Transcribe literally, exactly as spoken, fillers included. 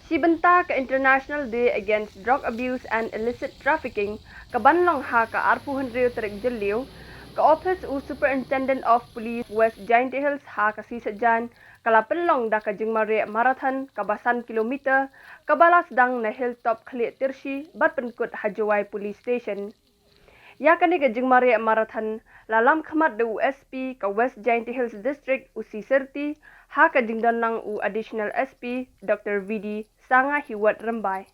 Shi bynta ka International Day Against Drug Abuse and Illicit Trafficking ka ban long ha ka arphew hynriew tarik Jylliew, ka ophis u Superintendent of Police West Jaintia Hills ha ka sngi Saitjaiñ ka la pynlong da ka jingmareh marathon kaba san kilometer kaba la sdang na Hilltop Khliehtirsali bad pynkut ha Jowai Police Station. Ïa kane ka jingmareh marathon la lam khmat da u S P ka West Jaintia Hills District u C Sirti ha ka jingdon lang u Additional S P Dr V D Sangha Hiwot Rymbai.